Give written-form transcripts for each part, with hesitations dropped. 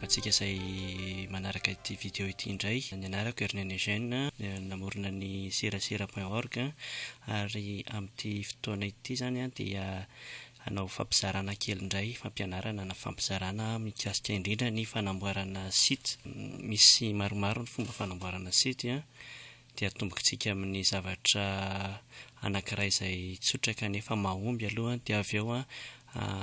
Miarahaba antsika izay manaraka ity video ity indray. Ny anarako Ernene Eugène, namorona ny serasera point org ary amin'ity fotoana ity izany dia hanao fampizarana kely indray, fampianarana na fampizarana mikasika indrindra ny fanamboarana site. Misy maromaro ny fomba fanamboarana site dia atombokitsika amin'ny zavatra anankiray izay tsotra kanefa mahomby aloha dia avy eo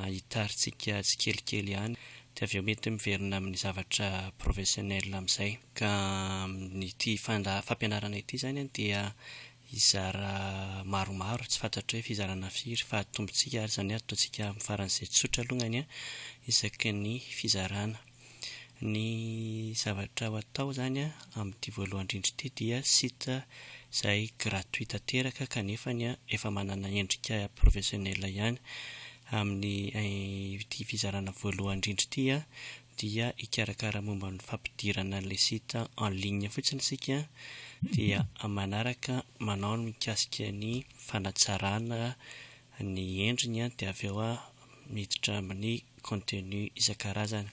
hitarintsika tsikelikely ihany dia avy eo mety miverina amin'ny zavatra professionnel amin'izay. Ka amin'ity fampianarana ity izany dia hizara maromaro, tsy fantatro hoe fizarana firy fa atombontsika ary izany hoe ataontsika amin'ny faran'izay tsotra alongany isaky ny fizarana. Ny zavatra ho atao izany amin'ity voalohany indrindra ity dia site izay gratuit tanteraka kanefa efa manana endrika professionnel ihany. Amin'ity fizarana voalohany indrindra ity dia hikarakara momba ny fampidirana an'ilay site en ligne fotsiny isika dia manaraka manao ny mikasika ny fanatsarana ny endriny dia avy eo miditra amin'ny contenu isan-karazany.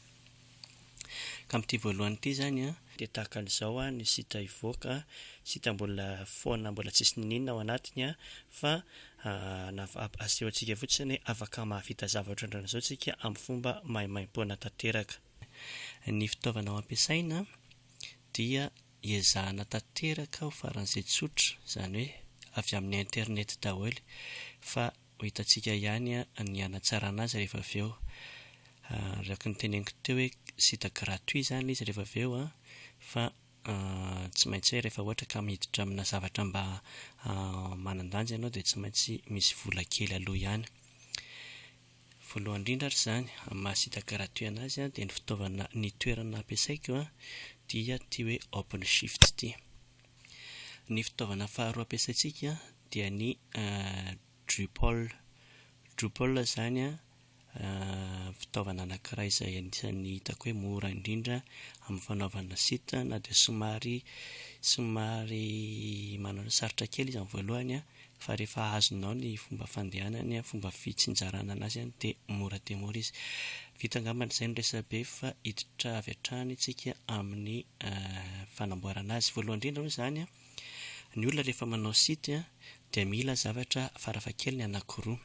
Ka amin'ity voalohany ity izany dia tahaka an'izao ny site hivoaka, site mbola foana mbola tsisy n'inon'inona ao anatiny fa asehontsika fotsiny hoe afaka mahavita zavatra ohatran'izao isika amin'ny fomba maimaimpoana tanteraka. Ny fitaovana ho ampiasaina dia ezahana tanteraka ho faran'izay tsotra, izany hoe avy amin'ny internet daholo fa Ho hitantsika ihany ny hanatsarana azy rehefa avy eo. Araka ny teneniko teo hoe site gratuit izany ilay izy rehefa avy eo fa tsy maintsy hoe rehefa ohatra ka miditra amina zavatra mba manan-danja ianao dia tsy maintsy misy vola kely aloha ihany. Voalohany indrindra ary izany, amin'ny maha site gratuit anazy dia ny fitaovana, ny toerana ampiasaiko dia ity hoe OpenShift ity. Ny fitaovana faharoa ampiasaintsika dia ny Drupal. Drupal izany fitaovana anankiray izay anisan'ny hitako hoe mora indrindra amin'ny fanaovana site na dia somary somary manao sarotra kely izy amin'ny voalohany fa rehefa azonao ny fomba fandehanany, fomba fitsinjarana anazy dia mora dia mora izy. Vita angambany izay ny resabe fa hiditra avy hatrany isika amin'ny fanamboarana azy. Voalohany indrindra moa izany, ny olona rehefa manao site dia mila zavatra farafahakeliny anankiroa.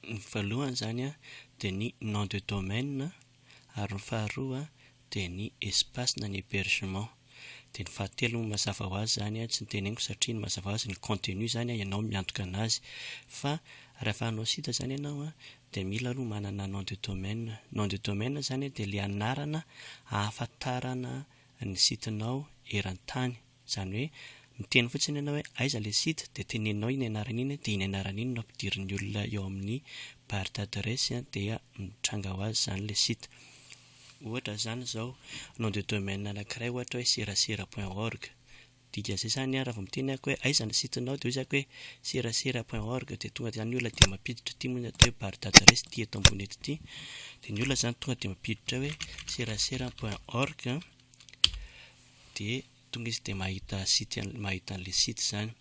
Ny voalohany izany dia ny nom de domaine ary ny faharoa dia ny espace na ny hébergement. Dia ny fahatelo moa mazava ho azy izany tsy noteneniko satria ny mazava ho azy ny contenu izany ianao miantoka anazy. Fa rehefa hanao site izany ianao dia mila aloha manana nom de domaine. Nom de domaine izany dia ilay anarana ahafantarana ny site-nao eran-tany. Izany hoe miteny fotsiny ianao hoe aiza ilay site dia teneninao iny anarana iny dia iny anarana iny no ampidirin'ny olona eo amin'ny barre d'adresse dia mitranga ho azy izany ilay site. Ohatra izany izao nom de domaine anankiray ohatra hoe serasera point org. Dikan'izay izany raha vao miteny aho hoe aiza ny site-nao dia hoy za hoe serasera point org dia tonga dia izany ny olona dia mampiditra ity moa ny atao hoe barre d'adresse ity eto ambony eto ity. Dia ny olona izany tonga dia mampiditra hoe serasera point org dia tonga izy dia mahita site mahita an'ilay site izany.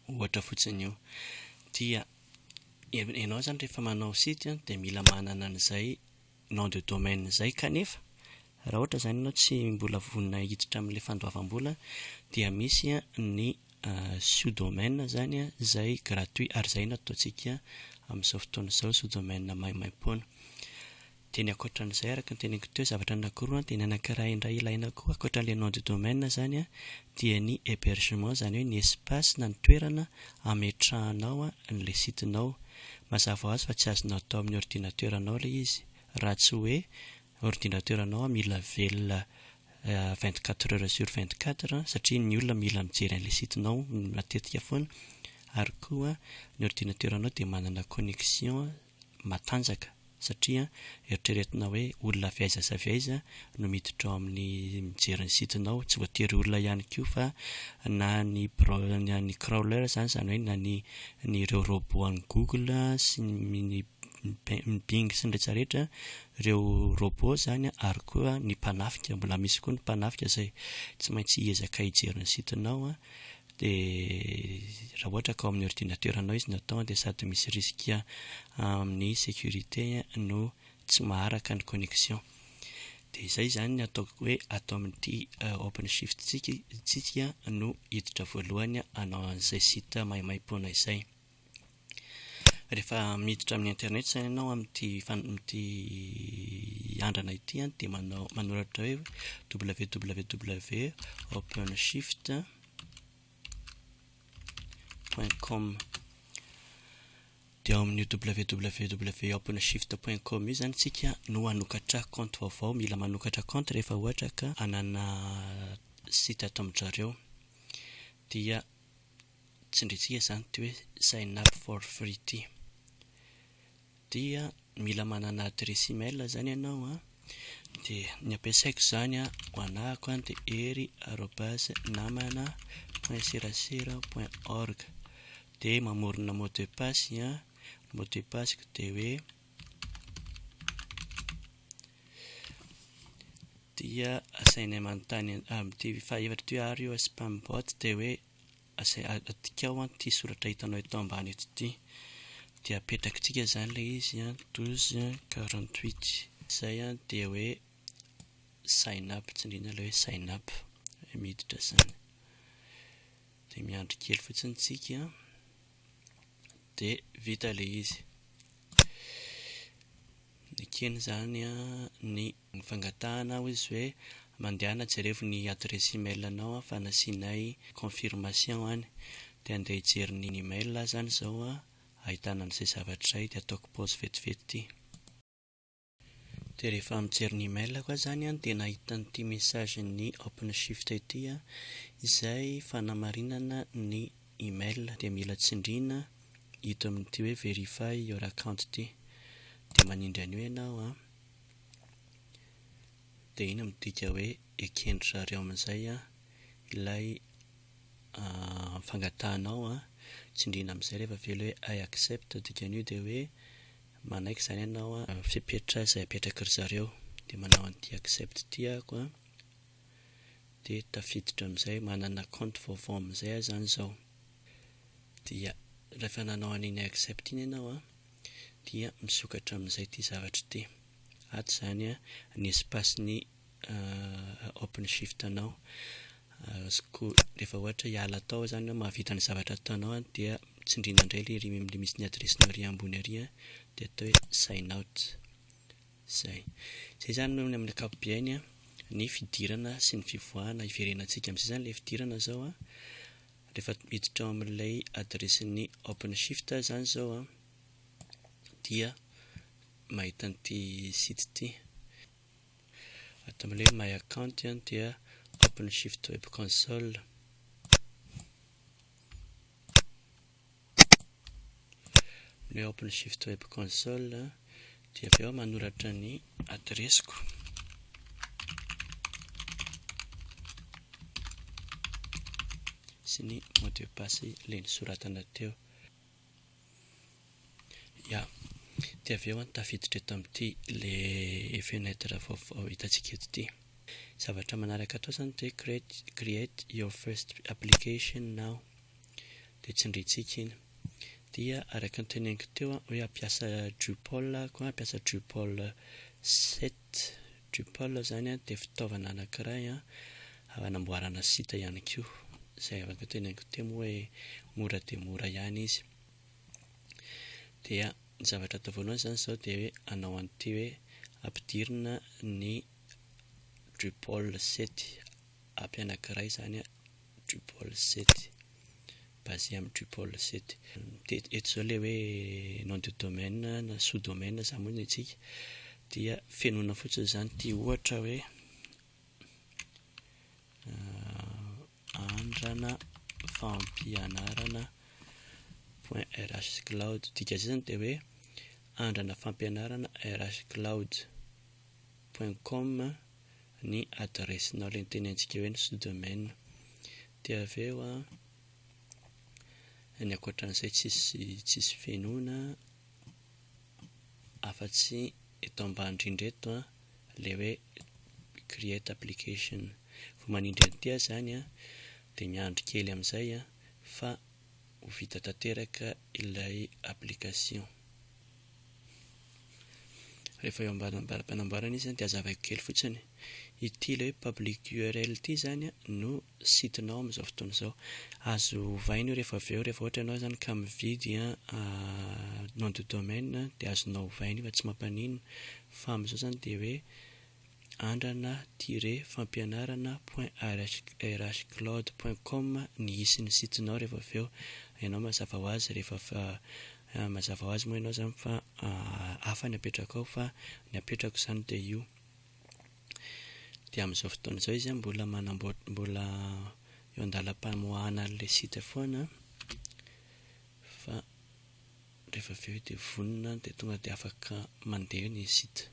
Ohatra fotsiny io. Dia ianao izany rehefa manao site dia mila manana an'izay nom de domaine izay kanefa raha ohatra izany ianao tsy mbola vonona hiditra amin'ilay fandoavam-bola dia misy ny sous domaine izany izay gratuit ary izay no ataontsika amin'izao fotoana izao sous domaine maimaimpoana. Dia ny ankoatran'izay araka ny teneniko teo zavatra anankiroa dia ny anankiray indray ilaina koa ankoatran'ilay nom de domaine izany dia ny hébergement izany hoe ny espace na ny toerana ametrahanao an'ilay site-nao. Mazava ho azy fa tsy azonao atao amin'ny ordinateur-nao ilay izy raha tsy hoe ordinateur-nao mila velona 24 heures sur 24 satria ny olona mila mijery an'ilay site-nao matetika foana ary koa ny ordinateur-nao dia manana connexion matanjaka satria eritreretina hoe olona avy aiza sy avy aiza no miditra ao amin'ny mijery ny site-nao, tsy voatery olona ihany koa fa na ny na ny crawler izany, izany hoe na ny ny ireo robot an'ny Google sy ny ny Bing sy ny rehetra rehetra, ireo robot izany ary koa ny mpanafika, mbola misy koa ny mpanafika izay tsy maintsy hiezaka hijery ny site-nao. Dia raha ohatra ka ao amin'ny ordinateur-nao izy no atao dia sady misy risque amin'ny sécurité no tsy maharaka ny connexion. Dia izay izany ny ataoko hoe ato amin'ity OpenShift tsika no hiditra voalohany hanao an'izay site maimaimpoana izay. Rehefa miditra amin'ny internet izany ianao amin'ity amin'ity andrana ity dia manao manoratra hoe www openshift point com. Dia ao amin'io www openshift point com io izany tsika no hanokatra kaonty vaovao. Mila manokatra kaonty rehefa ohatra ka hanana site ato amin-dry zareo. Dia tsindrintsika izany ity hoe sign up for free ity. Dia mila manana adresy email izany ianao an. Dia ny ampiasaiko izany an, ho anahako an, dia hery arobase namana point serasera point org. Dia mamorona mot de passe an, mot de passe-ko dia hoe dia asainay manontany amin'ity fahaefatra ity hoe are you a spam bot, dia hoe asai- adikao an ity soratra hitanao eto ambany eto ity. Dia apetrakitsika izany ilay izy an, 12 48. Izay an dia hoe sign up, tsindriana ilay hoe sign up, miditra izany. Dia miandry kely fotsiny tsika dia vita ilay izy. Nekena izany ny fangatahana hoy izy hoe mandehana jerevo ny adresy email anao fa nasianay confirmation any. Dia andeha hijery ny email aho izany izao ahitana an'izay zavatra izay, dia ataoko pause vetivety ity. Dia rehefa mijery ny email koa izany an, dia nahita an'ity message ny OpenShift ity an, izay fanamarinana ny email. Dia mila tsindriana ito amin'ity hoe verify your account ity. Dia manindry an'io ianao an, dia iny midika hoe ekendry zareo amin'izay an ilay fangatahanao an. Tsindriana amin'izay rehefa avy eo ilay hoe I accept, dikan'io dia hoe manaiky izany ianao an, fepetra izay apetraky ry zareo. Dia manao an'ity accept ity ahako an, dia tafiditra amin'izay, manana compte vaovao amin'izay aho izany izao. Dia rehefa nanao an'iny accept iny ianao an, dia misokatra amin'izay ity zavatra ity. Ato izany an ny espace-ny OpenShift anao. Azoko rehefa ohatra hiala tao izany ianao mahavita ny zavatra ataonao an, dia tsindriana indray ilay ery ilay misy ny adiresinao ery ambony ery an, dia atao hoe sign out. Izay. Izay izany no amin'ny ankapobeny an, ny fidirana sy ny fivoahana. Hiverenantsika amin'izay izany ilay fidirana izao an. Rehefa miditra ao amin'ilay adiresin'ny OpenShift izany izao an, dia mahita an'ity site ity. Ato amin'ilay hoe my account an, dia OpenShift Web Console. Ny OpenShift Web Console dia avy eo manoratra ny adiresiko. Sy ny mot de passe ilay nosoratana teo. Ya. Dia avy eo an tafiditra eto amin'ity le fenêtre vaovao hitantsika eto ity. Zavatra manaraka atao izany dia create, create your first application now. Dia tsindrintsika iny. Dia araka ny teneniko teo hoe hampiasa Drupal aho, hampiasa Drupal 7. Drupal izany dia fitaovana anankiray hanamboarana site ihany koa. Izay araka ny teneniko teo moa hoe mora dia mora ihany izy. Dia ny zavatra atao voalohany izany izao dia hoe hanao an'ity hoe ampidirina ny Drupal 7. App anankiray izany Drupal 7. Basé amin'ny Drupal 7. Dia eto izao ilay hoe nom de domaine na sous domaine izany moa ny antsika. Dia fenoina fotsiny izany ity ohatra hoe andrana fampianarana point rh cloud. Dikan'izay izany dia hoe andrana fampianarana rh cloud point com ny adiresinao ilay nitenentsika hoe ny sous domaine. Dia avy eo an, ny ankoatran'izay tsisy tsisy fenoina afa-tsy eto ambany indrindra eto an, ilay hoe create application. Vao manindry an'ity aho izany an, dia miandry kely amin'izay an, fa ho vita tanteraka ilay application. Rehefa eo am-panamboarana izy dia hazavaiko kely fotsiny. Ity ilay hoe public URL ity izany no site-nao amin'izao fotoana izao. Azo ovaina io rehefa avy eo, rehefa ohatra ianao izany ka mividy nom de domaine dia azonao ovaina io fa tsy mampaninona. Fa amin'izao izany dia hoe andrana tiret fampianarana point rhcloud point com ny isin'ny site-nao rehefa avy eo. Ianao mazava ho azy rehefa mazava ho azy moa ianao izany fa hafa ny apetrakao fa ny apetrako izany dia io. Dia amin'izao fotoana izao izy mbola manamboatra, mbola eo an-dalam-pamoahana an'ilay site foana fa rehefa avy eo dia vonona dia tonga dia afaka mandeha ny site.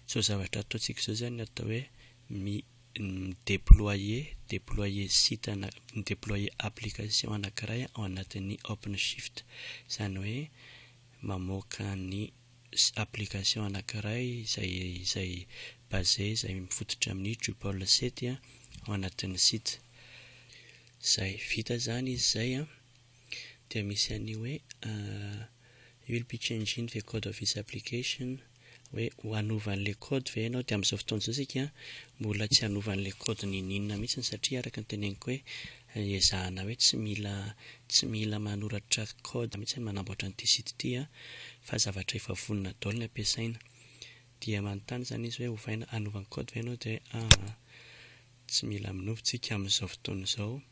Izao zavatra ataontsika izao izany no atao hoe mi mi-déployer, déployer site ana, mi-déployer application anankiray ao anatin'ny OpenShift. Izany hoe mamoaka ny application anankiray izay izay basé izay mifototra amin'ny Drupal 7 ao anatin'ny site. Izay vita izany izy izay an, dia misy an'io hoe you will be changing the code of this application hoe ho hanova an'ilay code ve ianao? Dia amin'izao fotoana izao isika mbola tsy hanova an'ilay code n'inon'inona mihitsy satria araka ny teneniko hoe ezahana hoe tsy mila tsy mila manoratra code mihitsy manamboatra an'ity site ity an, fa zavatra efa vonona daholo ny ampiasaina. Dia manontany izany izy hoe ovaina hanova ny code ve ianao? Dia aa tsy mila manova isika amin'izao fotoana izao.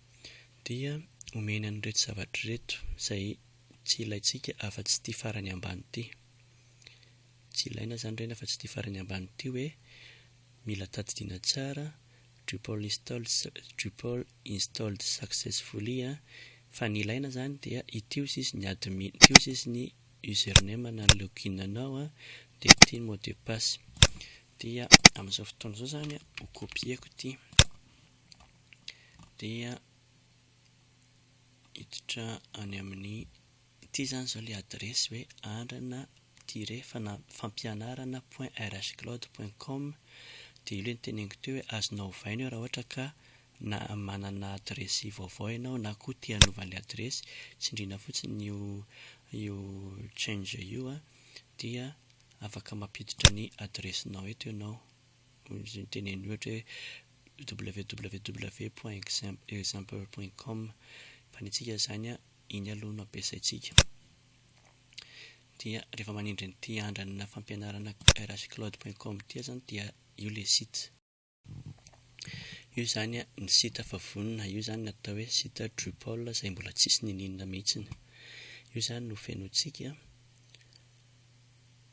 Dia omeny an'ireto zavatra ireto izay tsy ilaintsika afa-tsy ity farany ambany ity. Tsy ilaina izany ireny afa-tsy ity farany ambany ity hoe mila tadidiana tsara Drupal installed Drupal installed successfully a, fa ny ilaina izany dia ity ozy izy ny admin, ity ozy izy ny username na ny login anao a, dia ity ny mot de passe. Dia amin'izao fotoana izao izany ho copier-ko ity, dia hiditra any amin'ny Ity izany izao ilay adiresy hoe andrana tiret fampianarana point rhcloud point com dia io ilay noteneniko teo hoe azonao ovaina io raha ohatra ka na manana adiresy vaovao ianao na koa te hanova an'ilay adiresy, tsindriana fotsiny io io change io dia afaka mampiditra ny adiresinao eto ianao. Teneno ohatra hoe www point example point com fa ny antsika izany iny aloha no ampiasaintsika. Dia rehefa manindry an'ity andrana fampianarana rhcloud point com ity aho izany dia io ilay site. Io izany ny site efa vonona, io izany ny atao hoe site Drupal izay mbola tsisy niniana mihitsy. Io izany no fenointsika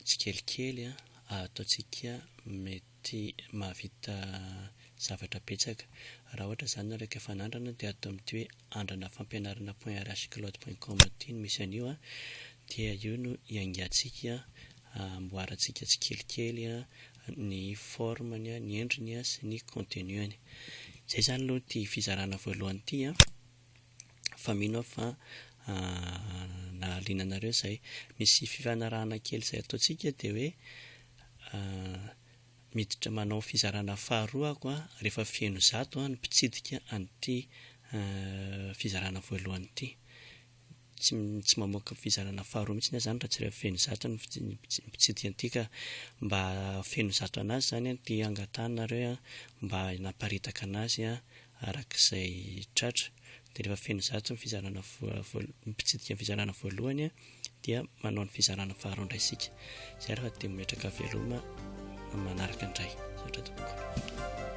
tsikelikely ataontsika mety mahavita zavatra betsaka. Raha ohatra izany nareo ka efa nandrana dia ato amin'ity hoe andrana fampianarana point rhcloud point com ity no misy an'io dia io no hiaingantsika amboarantsika tsikelikely ny forme-ny, ny endriny sy ny contenu-ny. Izay izany aloha ity fizarana voalohany ity fa mino aho fa nahaliana anareo izay. Misy fifanarahana kely izay ataontsika dia hoe miditra manao fizarana faharoa aho rehefa feno 100 ny mpitsidika an'ity fizarana voalohany ity. Tsy tsy mamoaka fizarana faharoa mihitsy aho izany raha tsy rehefa feno 100 ny mpitsidika an'ity ka mba feno 100 an'azy izany dia angatahanareo mba hanaparitaka an'azy araka izay tratra. Dia rehefa feno 100 ny fizarana ny mpitsidika ny fizarana voalohany dia manao ny fizarana faharoa indray isika. Izay ary fa dia mametraka veloma manaraka indray. Misaotra tompoko.